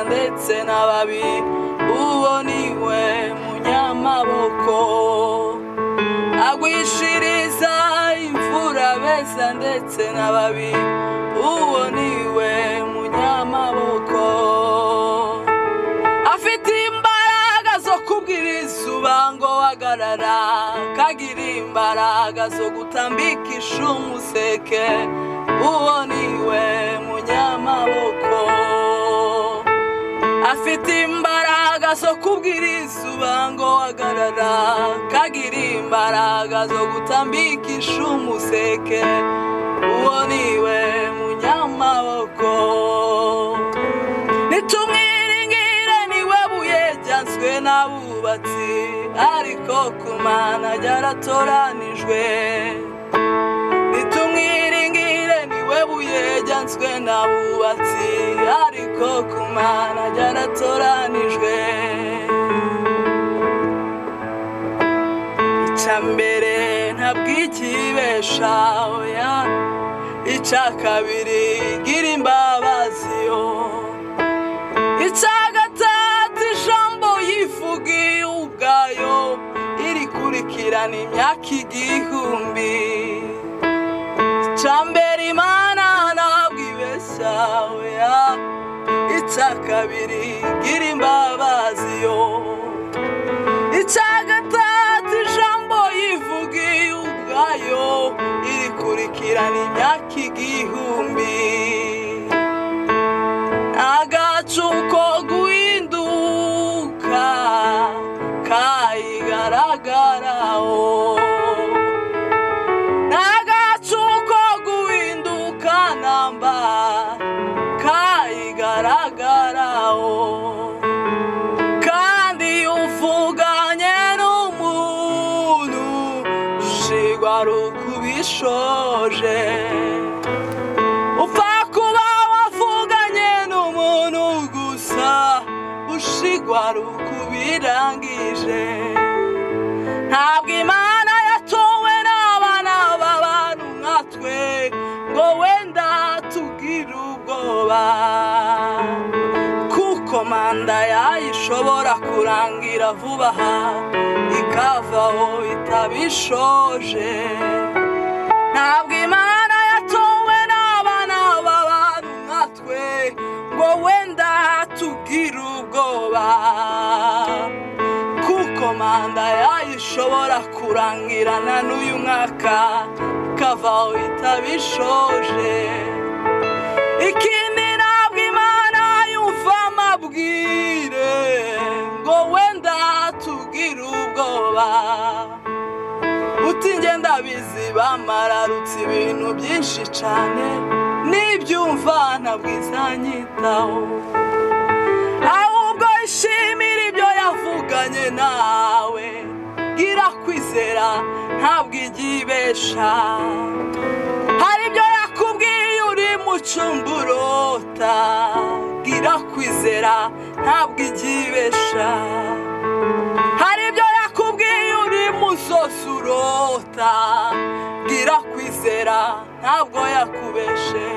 ndetse n'ababi, uwo niwe munyamaboko. Agwishiriza imvura beza ndetse n'ababi, uwo niwe munyamaboko. Afite imbaraga zo kubwira izuba ngo hagarara, kagira imbaraga zo gutambikisha umuseke, uwo niwe munyamaboko. Afite imbaraga zo kubwira izuba ngo hagarara, kagira imbaraga zo gutambikisha umuseke, uwo niwe munyamaboko. Nitumwiringire, niwe buye ryanzwe n'abubatsi, ariko ku Mana ryaratoranijwe. Nitumwiringire, niwe buye ryanzwe n'abubatsi, ariko ku Mana ryaratoranijwe. Icya mbere, ntabwo ikibesha, oya. Icya kabiri, gira imbabazi yo. Icya gatatu, ijambo yivugiye ubwayo irikurikirana imyaka 1000. Icya mbere, Imana ntabwo ibeshya, oya. Icya kabiri, gira imbabazi yo. Icya gatatu, ijambo yivugiye ubwayo irikurikirana imyaka 1000. Agacu ko guhinduka kayigaragaraho, n'agacu ko guhinduka namba kayigaragaraho. Kandi iyo uvuganye n'umuntu ushigwa ari ukubishoje, upfa kuba wavuganye n'umuntu gusa, ushigwa ari ukubirangije. Ntabwo Imana yatowe n'abana b'abantu nkatwe ngo wenda tugire ubwoba, kuko manda yayo ishobora kurangira vuba aha, ikavaho itabishoje. Ntabwo Imana yatowe n'abana b'abantu nkatwe ngo wenda tugire ubwoba, kuko manda yayo ishobora kurangirana n'uyu mwaka, ikavaho itabishoje. Ikindi, ntabwo Imana yumva amabwire ngo wenda tugire ubwoba. Uti njye ndabizi, bamararutse ibintu byinshi cyane, nibyumva ntabwo izanyitaho. Ahubwo ishimira ibyo yavuganye nawe, gira kwizera, ntabwo ijya ibesha. Hari ibyo yakubwiye uri mu cyumba urota, gira kwizera, ntabwo ijya ibesha. Hari ibyo yakubwiye uri mu nzozi urota, gira kwizera, ntabwo yakubeshe.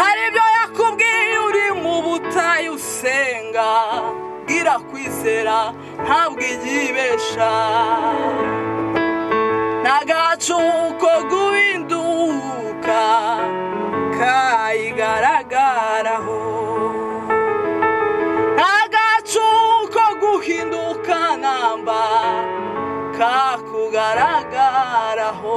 Hari ibyo yakubwiye uri mu butayu usenga, gira kwizera, ntabwo ijya ibesha. N'agacu ko guhinduka kayigaragaraho, agacu ko guhinduka namba kakugaragaraho.